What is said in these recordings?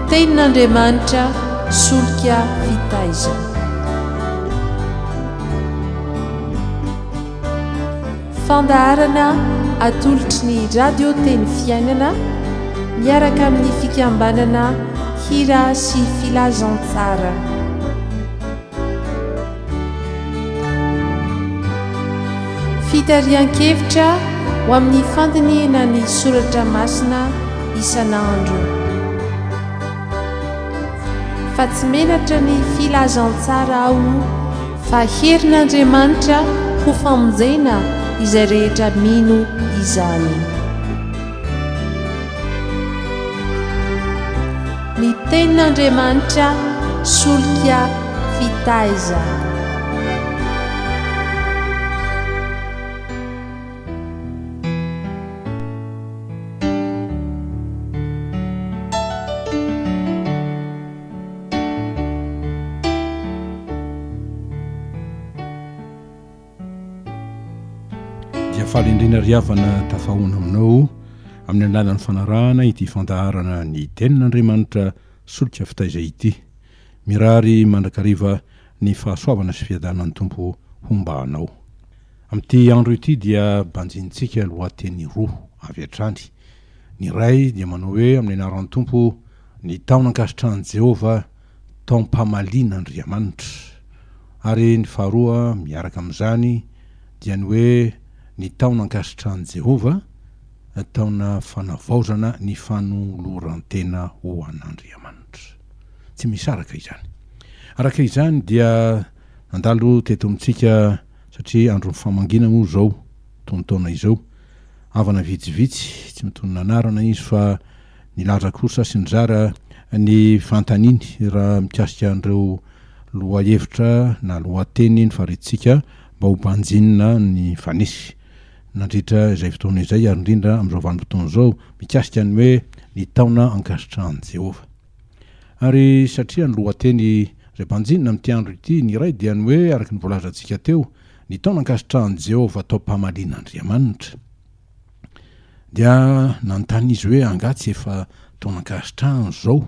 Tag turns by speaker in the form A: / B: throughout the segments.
A: Tenin'Andriamanitra solika fitaizana. Fandaharana atolotry ny Radio Teny Fiainana miaraka amin'ny fikambanana Hira sy Filazantsara. Fitarihan-kevitra ho amin'ny fandinihina ny soratra masina isan'andro. Fa tsy menatra ny filazantsara aho fa herin'Andriamanitra ho famonjena izay rehetra mino izany. Ny Tenin'Andriamanitra solika fitaizana.
B: Dia faly indrindra ry havana tafahoana aminao amin'ny alalan'ny fanarahana ity fandaharana ny Tenin'Andriamanitra solika fitaiza ity. Mirary mandrakariva ny fahasoavana sy fiadanan'ny Tompo homba anao. Amin'ity andro ity dia banjinintsika lohateny roa avy hatrany. Ny iray dia manao hoe amin'ny anaran'ny Tompo ny taona ankasitrahan'i Jehovah taom-pamalian'Andriamanitra. Ary ny faharoa miaraka amin'izany dia ny hoe ny taona ankasitrahan'i Jehovah, taona fanavaozana ny fanoloran-tena ho an'Andriamanitra. Tsy misaraka izany. Araka izany dia nandalo teto amintsika satria andron'ny famangiana moa izao tonon-taona izao. Havana vitsivitsy, tsy mitonona anarana izy fa Nilaza kosa sy nizara ny fanontaniany raha mikasika an'ireo lohahevitra na lohateny nofaritsintsika mba ho banjinina ny mifanesy nandritra izay fotoana izay ary indrindra amin'izao vanim-potoana izao mikasika ny hoe ny taona ankasitrahan'i Jehovah. Ary satria ny lohateny izay banjinina amin'ity andro ity ny iray dia ny hoe araka ny voalazantsika teo ny taona ankasitrahan'i Jehovah taom-pamalian'Andriamanitra. Dia nanontany izy hoe angaha tsy efa taona ankasitrahana izao,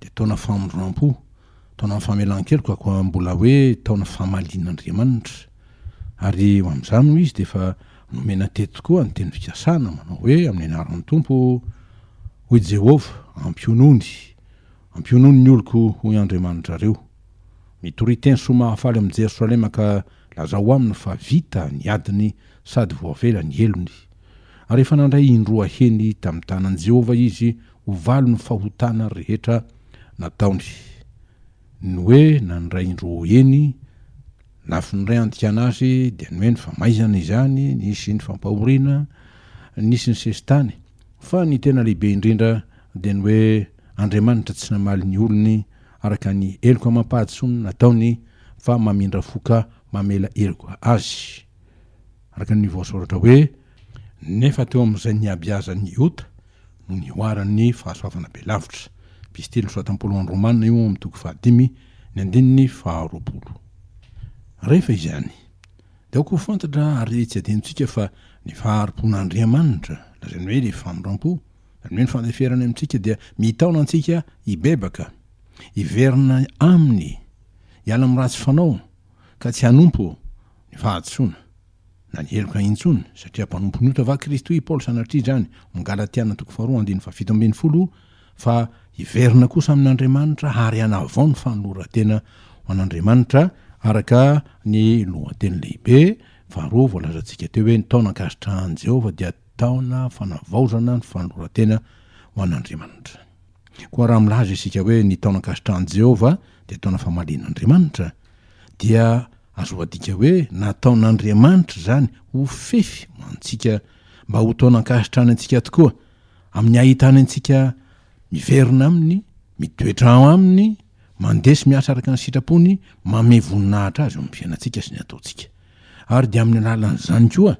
B: dia taona famindram-po, taonan'ny famelan-keloka koa mbola hoe taona famalian'Andriamanitra. Ary ho amin'izany hoy izy dia efa nomena teto koa ny teny fikasana manao hoe amin'ny anaran'ny Tompo hoy Jehovah, ampionony, ampionony ny oloko hoy Andriamanitrareo. Mitoria teny soa mahafaly amin'i Jerosalema ka lazao aminy fa vita ny adiny sady voavela ny helony. Ary efa nandray indroa heny tamin'ny tanan'i Jehovah izy ho valin'ny fahotana rehetra nataony. Ny hoe nandray indroa heny, lafiny iray andikana azy dia ny hoe ny famaizana izany, nisy ny fampahoriana, nisy ny sesitany. Fa ny tena lehibe indrindra dia ny hoe Andriamanitra tsy namaly ny olony araka ny heloka amam-pahadisoana nataony fa mamindra fo ka mamela heloka azy. Araka ny voasoratra hoe, Nefa teo amin'izay nihabiazan'ny ota no nihoaran'ny fahasoavana be lavitra. Epistily nosoratan'i Paoly ho an'ny Romana io ao amin'ny toko fahadimy, ny andininy faharoapolo. Rehefa izany, dia aoka ho fantatra ary tsy adinontsika fa ny fahari-pon'Andriamanitra, lazainy hoe ilay famindram-po, Izany hoe ny fandeferany amintsika dia mitaona antsika hibebaka, hiverina Aminy, hiala amin'ny ratsy fanao ka tsy hanompo ny fahadisoana na ny heloka intsony, satria mpanompo ny ota va Kristy hoy i Paoly sanatria izany, ao Galatiana toko faharoa andininy fahafito ambinifolo, fa hiverina kosa amin'Andriamanitra ary hanavao ny fanoloran-tena ho an'Andriamanitra araka ny lohateny lehibe faharoa voalazantsika teo hoe ny taona ankasitrahan'i Jehovah dia taona fanavaozana ny fanoloran-tena ho an'Andriamanitra. Koa raha milaza isika hoe ny taona ankasitrahan'i Jehovah dia taona famalian'Andriamanitra, dia azo adika hoe nataon'Andriamanitra izany ho fefy ho antsika mba ho taona ankasitrahany antsika tokoa, amin'ny ahitany antsika miverina aminy, mitoetra ao aminy, mandeha sy miasa araka ny sitrapony, manome voninahitra azy eo amin'ny fiainantsika sy ny ataontsika. Ary dia amin'ny alalan'izany koa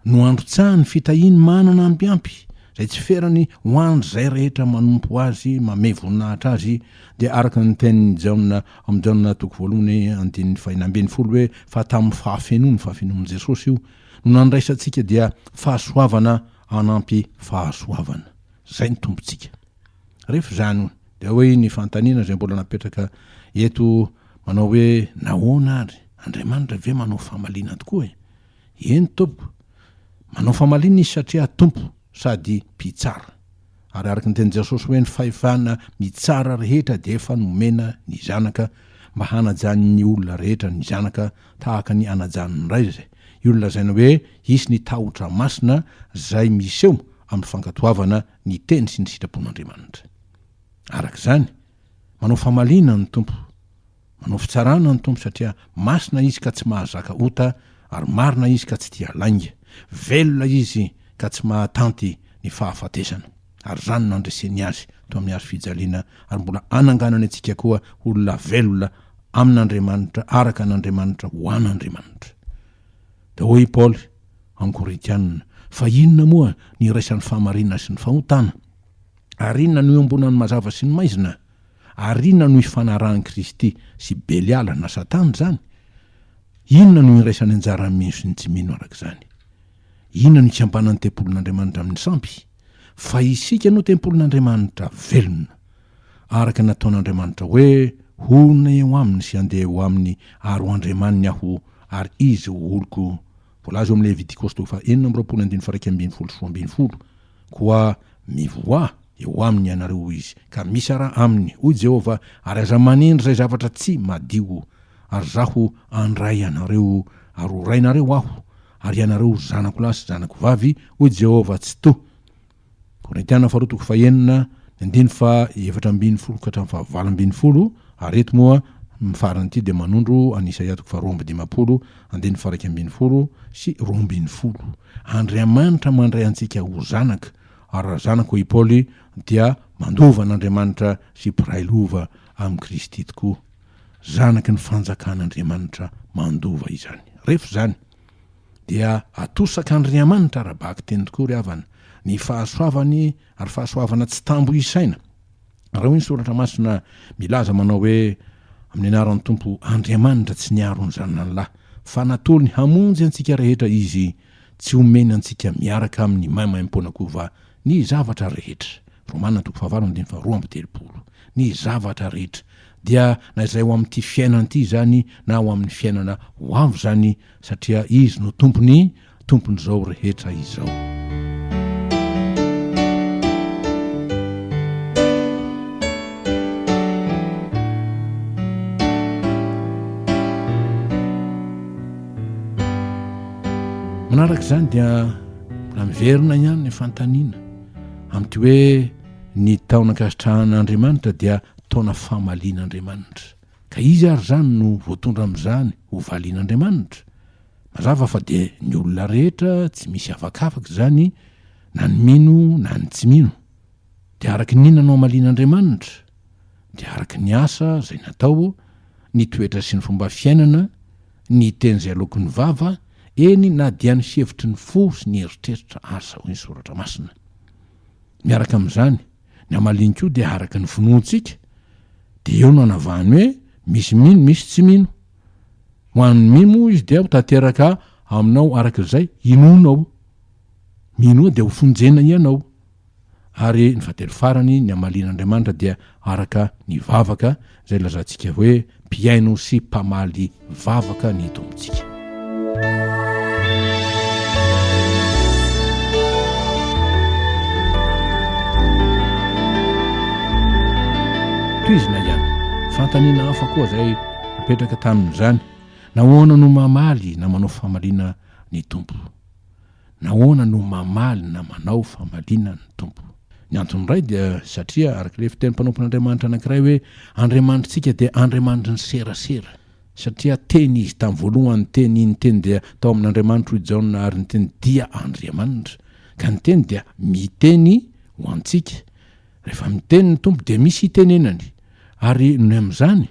B: no androtsahany fitahiany manana ampiampy, izay tsy ferany ho an'izay rehetra manompo Azy, mamehy voninahitra Azy, dia araka ny tenin'i Jaona ao amin'ny Jaona toko voalohany andininy fahenina ambinifolo hoe, fa tamin'ny fahafenoany, fahafenoan'i Jesosy io, no nandraisantsika dia fahasoavana hanampy fahasoavana. Izay ny Tompontsika. Rehefa izany. Dia hoy ny fanontaniana izay mbola napetraka eto manao hoe nahoana ary? Andriamanitra ve manao famaliana tokoa e? Eny tompoko, manao famaliana izy satria Tompo sady Mpitsara. Ary araka ny tenin'i Jesosy hoe ny fahefana mitsara rehetra dia efa nomena ny Zanaka mba hanajan'ny olona rehetra ny Zanaka tahaka ny anajany ny Ray izay io no lazaina hoe hisy ny tahotra masina izay miseho amin'ny fankatoavana ny teny sy ny sitrapon'Andriamanitra. Araka izany, manao famaliana ny Tompo, manao fitsarana ny Tompo satria masina Izy ka tsy mahazaka ota ary marina Izy ka tsy tia lainga. Velona Izy ka tsy mahatanty ny fahafatesana. Ary izany no nandreseny Azy teo amin'ny hazo fijaliana ary mbola ananganany antsika koa ho olona velona amin'Andriamanitra, araka an'Andriamanitra, ho an'Andriamanitra. Dia hoy i Paoly amin'ny Korintianina, Fa inona moa ny iraisan'ny fahamarinana sy ny fahotana? Ary inona no iombonan'ny mazava sy ny maizina? Ary inona no ifanarahan'i Kristy sy Beliala na Satana izany? Inona no iraisan'ny anjaran'ny mino sy ny tsy mino araka izany? Inona no ikambanan'ny tempolin'Andriamanitra amin'ny sampy? Fa isika no tempolin'Andriamanitra velona. Araka ny nataon'Andriamanitra hoe, Honina eo aminy sy handeha eo aminy ary ho Andriamaniny aho ary izy ho oloko. Voalaza eo amin'ny Levitikosy toko faha 26 andininy faha 12 sy 12. Koa mivoaha eo aminy ianareo, hoy izy, ka misaraha aminy, hoy Jehovah, ary aza manendry izay zavatra tsy madio. Ary Izaho handray anareo, ary ho rainareo Aho, ary ianareo ho zanako lahy sy zanako vavy, hoy Jehovah Tsitoha. Korintiana faharoa toko fahenina, ny andininy faha 14 ka hatramin'ny faha 18, ary eto moa ny farany ity dia manondro an'i Isaia toko faha 52, andininy faha 11 sy 12. Andriamanitra mandray antsika ho zanaka, ary raha zanaka hoy i Paoly dia mandova an'Andriamanitra sy mpiray lova amin'i Kristy tokoa. Zanaky ny fanjakan'Andriamanitra mandova izany. Rehefa izany. dia atosak'Andriamanitra ara-bakiteny tokoa ry havana, ny fahasoavany ary fahasoavana tsy tambo isaina. Raha hoy ny soratra masina milaza manao hoe amin'ny anaran'ny Tompo Andriamanitra tsy niaro ny zanany lahy fa natolony hamonjy antsika rehetra Izy, tsy omeny antsika miaraka aminy maimaimpoana koa va ny zavatra rehetra? Romana toko fahavalo andininy faha 32. Ny zavatra rehetra dia na izay ho amin'ity fiainana ity izany na ho amin'ny fiainana ho avy izany satria Izy no Tompony, Tompon'izao rehetra izao. Manaraka izany dia mbola miverina ihany ny fanontaniana amin'ity hoe ny taona ankasitrahan'Andriamanitra dia taona famalian'Andriamanitra. Ka iza ary izany no voatondro amin'izany ho valian'Andriamanitra? Mazava fa dia ny olona rehetra tsy misy avakavaka izany na ny mino na ny tsy mino. Dia araka ny inona no hamalian'Andriamanitra? Dia araka ny asa izay natao, ny toetra sy ny fomba fiainana, ny teny izay aloaky ny vava, eny na dia ny fihevitry ny fo sy ny eritreritra aza, hoy ny Soratra Masina. Miaraka amin'izany, Ny hamaliany koa dia araka ny finoantsika, dia eo no anavahany hoe misy mino misy tsy mino. Ho an'ny mino moa izy dia ho tanteraka aminao araka izay inoanao. Minoa dia ho fonjena ianao. Ary ny fahatelo farany, ny hamalian'Andriamanitra dia araka ny vavaka izay lazantsika hoe mpihaino sy mpamaly vavaka ny Tompontsika. Tohizina ihany. Fanontaniana hafa koa izay napetraka tamin'izany, Nahoana no mamaly na manao famaliana ny Tompo? Nahoana no mamaly na manao famaliana ny Tompo? Ny antony iray dia satria, araka ilay fitenim-panompon'Andriamanitra anankiray hoe, Andriamanitritsika dia Andriamanitry ny serasera. Satria Teny Izy, tamin'ny voalohany ny Teny, ny Teny dia tao amin'Andriamanitra hoy Jaona, ary ny Teny dia Andriamanitra. Ka ny Teny dia miteny ho antsika. Rehefa miteny ny Tompo dia misy itenenany. Ary noho ny amin'izany,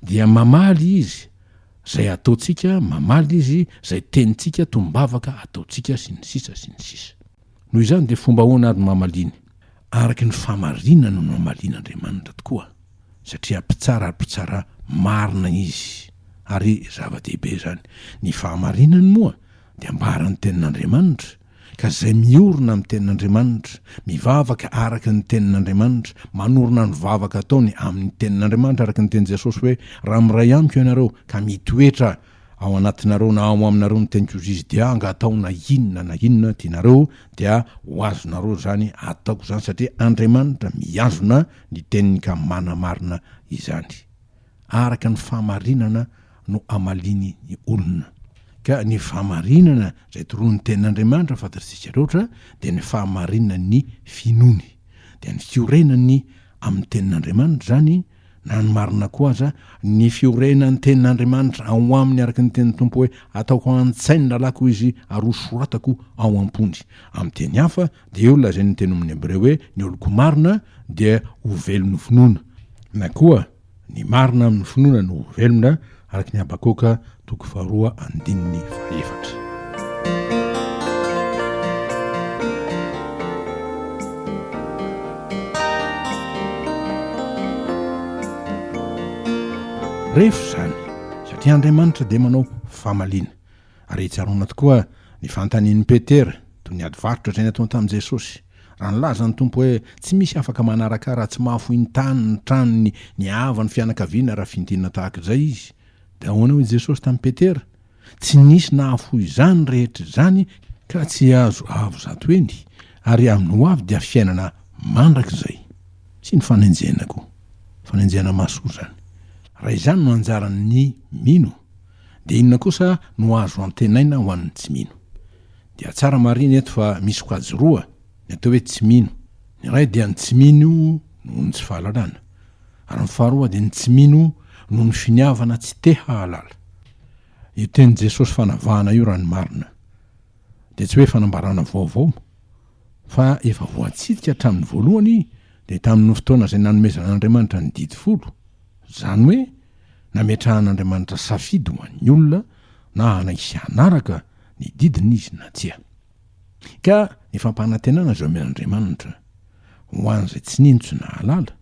B: Dia mamaly Izy izay ataontsika, mamaly Izy izay tenintsika, tombavaka ataontsika, sy ny sisa sy ny sisa. Noho izany dia fomba ahoana ary no mamaliany? Araka ny fahamarinana no hamalian'Andriamanitra tokoa, satria Mpitsara ary Mpitsara marina Izy, ary zava-dehibe izany. Ny fahamarinany moa dia ambaran'ny Tenin'Andriamanitra. Ka izay miorina amin'ny Tenin'Andriamanitra, mivavaka araka ny Tenin'Andriamanitra, manorina ny vavaka ataony amin'ny Tenin'Andriamanitra araka ny tenin'i Jesosy hoe, Raha miray amiko ianareo ka mitoetra ao anatinareo na ao aminareo ny teniko izy dia angataho na inona na inona tianareo dia ho azonareo izany, ataoko izany satria Andriamanitra mihazona ny teniny ka manamarina izany. Araka ny fahamarinana no amaliany ny olona. Ka ny fahamarinana izay toroan'ny tenin'Andriamanitra fantatsika loatra dia ny fahamarinan'ny finoany. Dia ny fiorenany amin'ny tenin'Andriamanitra izany na ny marina koa aza, ny fiorenan'ny tenin'Andriamanitra ao aminy araka ny tenin'ny Tompo hoe, Ataoko an-tsain'ny lalàko izy ary hosoratako ao am-pony. Amin'ny teny hafa, dia eo lazain'ny teny amin'ny Hebreo hoe, ny oloko marina dia ho velon'ny finoana. Na koa, ny marina amin'ny finoana no ho velona, araka ny Habakoka toko faharoa andininy fahefatra. Rehefa izany, satria Andriamanitra dia manao famaliana. Ary tsaroana tokoa ny fanontanian'i Petera, toy ny ady varotra izay nataony tamin'i Jesosy. Raha nilaza ny Tompo hoe, Tsy misy afaka manaraka ahy raha tsy mahafoy ny tany, ny tranony, ny havany, ny fianakaviana, raha fintinina tahaka izay izy. Dia ahoana hoy Jesosy tamin'i Petera? Tsy nisy nahafoy izany rehetra izany ka tsy azo avo zatoeny, ary amin'ny ho avy dia fiainana mandrakizay. Sy ny fanenjehana koa. Fanenjehana mahasoa izany. Raha izany no anjaran'ny mino, dia inona kosa no azo antenaina ho an'ny tsy mino? Dia tsara marihina eto fa misy sokajy roa ny atao hoe tsy mino. Ny iray dia ny tsy mino noho ny tsy fahalalana. Ary ny faharoa dia ny tsy mino noho ny finiavana tsy te hahalala. Io tenin'i Jesosy fanavahana io raha ny marina dia tsy hoe fanambarana vaovao fa efa voatsidika hatramin'ny voalohany dia tamin'ny fotoana izay nanomezan'Andriamanitra ny didy folo, izany hoe nametrahan'Andriamanitra safidy ho an'ny olona na hanaiky sy hanaraka ny didiny izy na tsia. Ka ny fampanantenana izay omen'Andriamanitra ho an'izay tsy nino tsy nahalala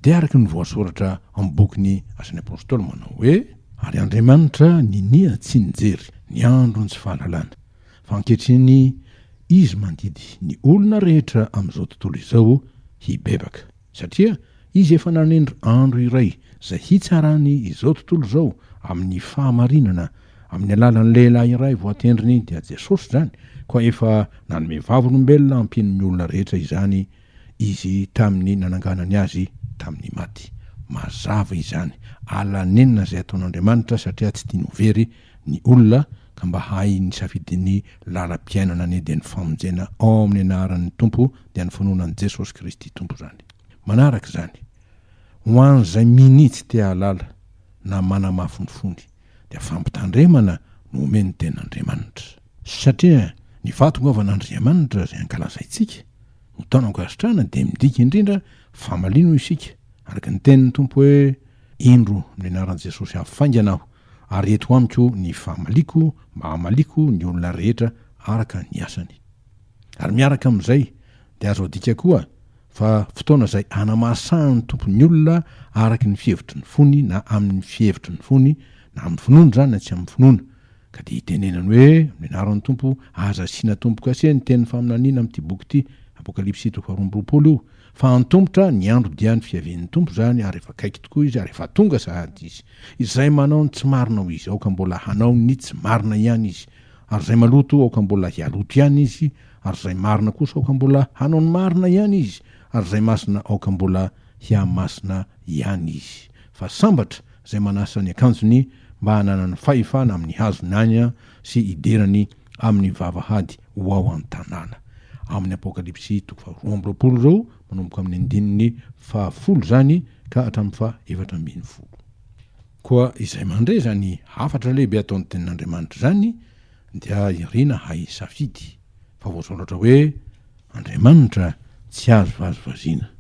B: dia araka ny voasoratra amin'ny bokin'ny Asan'ny Apostoly manao hoe, Ary Andriamanitra ninia tsy nijery ny andron'ny tsy fahalalana, fa ankehitriny Izy mandidy ny olona rehetra amin'izao tontolo izao hibebaka. Satria Izy efa nanendry andro iray izay hitsarany izao tontolo izao amin'ny fahamarinana amin'ny alalan'ny lehilahy iray voatendriny, dia Jesosy izany, koa efa nanome vavolombelona hampian'ny olona rehetra izany Izy tamin'ny nananganany azy tamin'ny maty. Mazava izany, ala nenina izay ataon'Andriamanitra satria tsy tiany ho very ny olona ka mba hahay nisafidy ny lalam-piainana anie dia ny famonjena ao amin'ny anaran'ny Tompo dia ny finoana an'i Jesosy Kristy Tompo izany. Manaraka izany, ho an'izay minia tsy te hahalala na manamafy ny fony dia fampitandremana no omen'ny Tenin'Andriamanitra. Satria ny fahatongavan'Andriamanitra izay ankalazaintsika ho taona ankasitrahana dia midika indrindra famaliana hoy isika araka ny tenin'ny Tompo hoe, Indro amin'ny anaran'i Jesosy avy faingana aho ary eto amiko ny famaliako mba hamaliako ny olona rehetra araka ny asany. Ary miaraka amin'izay dia azo adika koa fa fotoana izay hanamasahan'ny Tompo ny olona araka ny fihevitry ny fony na amin'ny fihevitry ny fony na amin'ny finoana izany na tsy amin'ny finoana ka dia itenenany hoe amin'ny anaran'ny Tompo aza asiana tombo-kase ny tenin'ny faminaniana amin'ity boky ity, Apokalypsy toko faharoa ambiroapolo io, fa antomotra ny andro dia ny fiavian'ny Tompo izany ary efa akaiky tokoa izy ary efa tonga sahady izy. Izay manao ny tsy marina ho izy aoka mbola hanao ny tsy marina ihany izy ary izay maloto aoka mbola hialoto ihany izy ary izay marina kosa aoka mbola hanao ny marina ihany izy ary izay masina aoka mbola hihamasina ihany izy. Fa sambatra izay manasa ny akanjony mba hananany fahefana amin'ny hazony aina sy hiderany amin'ny vavahady ho ao an-tanàna. Amin'ny Apokalypsy toko faha 22 ireo, manomboka amin'ny andininy faha folo izany ka hatramin'ny faha 14. Koa izay mandre izany hafatra lehibe ataon'ny Tenin'Andriamanitra izany dia irina hahay hisafidy, fa voasoratra hoe, Andriamanitra tsy azo vazivaziana,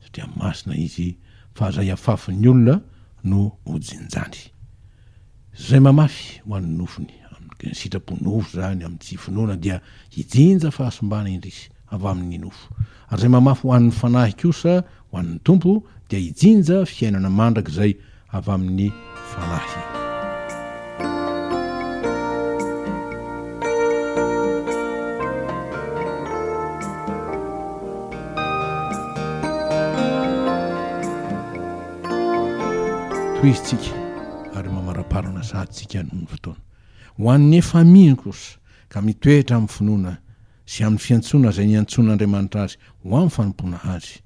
B: satria masina Izy, fa izay afafin'ny olona no hojinjany. Izay mamafy ho an'ny nofony, amin'ny sitrapon'ny nofo izany, amin'ny tsy finoana, dia hijinja fahasimbana indrisy avy amin'ny nofo. Ary izay mamafy ho an'ny fanahy kosa, ho an'ny Tompo, dia hijinja fiainana mandrakizay avy amin'ny fanahy. Tohizintsika ary mamaraparana sahady tsika noho ny fotoana. Ho an'ny efa mino kosa ka mitoetra amin'ny finoana sy amin'ny fiantsoana izay niantsoan'Andriamanitra azy ho amin'ny fanompoana Azy,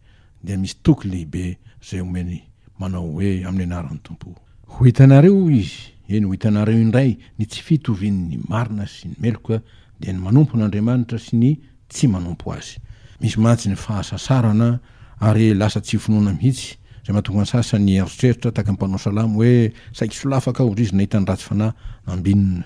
B: dia misy toky lehibe izay omeny manao hoe amin'ny anaran'ny Tompo. Ho hitanareo, hoy Izy, eny, ho hitanareo indray ny tsy fitovian'ny marina sy ny meloka, dia ny manompo an'Andriamanitra sy ny tsy manompo Azy. Misy mantsy ny fahasasarana ary lasa tsy finoana mihitsy, izay mahatonga ny sasany hieritreritra tahaka ny mpanao salamo hoe, Saiky solafaka aho, ry izy nahita ny ratsy fanahy nambinina.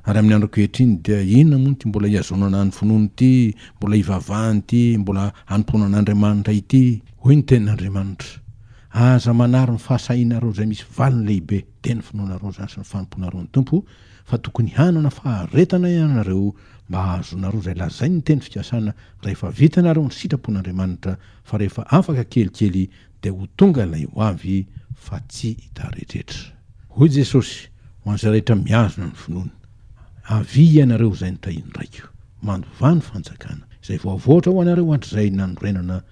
B: Ary amin'ny andro ankehitriny dia inona moa ity mbola ihazonana ny finoana ity, mbola hivavahana ity, mbola hanompoana an'Andriamanitra ity? Hoy ny tenin'Andriamanitra, Aza manary ny fahasahianareo izay misy valiny lehibe, dia ny finoanareo izany sy ny fanompoanareo ny Tompo, fa tokony hanana faharetana ianareo mba hahazoanareo izay lazain'ny teny fikasana rehefa vitanareo ny sitrapon'Andriamanitra, fa rehefa afaka kelikely dia ho tonga ilay ho avy fa tsy hitaredretra. Hoy Jesosy ho an'izay rehetra mihazona ny finoany, Avia ianareo izay notahian'ny Raiko, mandovà ny fanjakana, izay voavoatra ho anareo hatrizay nanorenana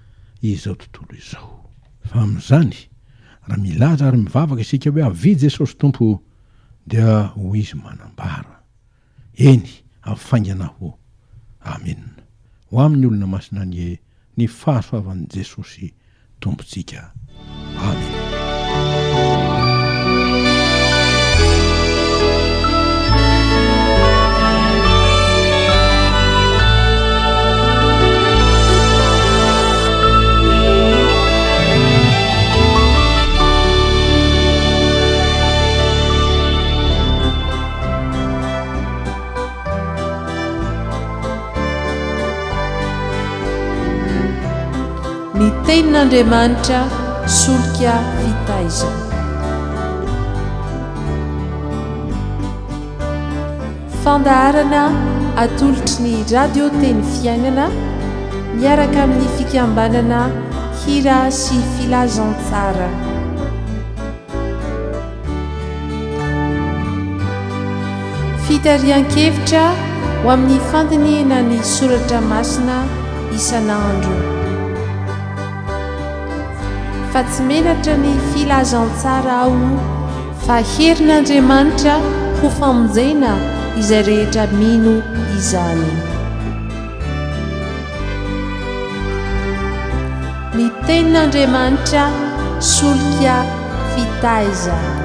B: izao tontolo izao. Fa amin'izany, raha milaza ary mivavaka isika hoe Avia Jesosy Tompo, dia ho Izy manambara. Eny, avy faingana Aho. Amena. Ho amin'ny olona masina anie ny fahasoavan'i Jesosy Tompontsika. Amena.
A: Ny Tenin'Andriamanitra solika fitaizana. Fandaharana atolotry ny Radio Teny Fiainana miaraka amin'ny fikambanana Hira sy Filazantsara. Fitarihan-kevitra ho amin'ny fandinihana ny soratra masina isan'andro. Fa tsy menatra ny filazantsara aho fa herin'Andriamanitra ho famonjena izay rehetra mino izany. Ny tenin'Andriamanitra solika fitaizana.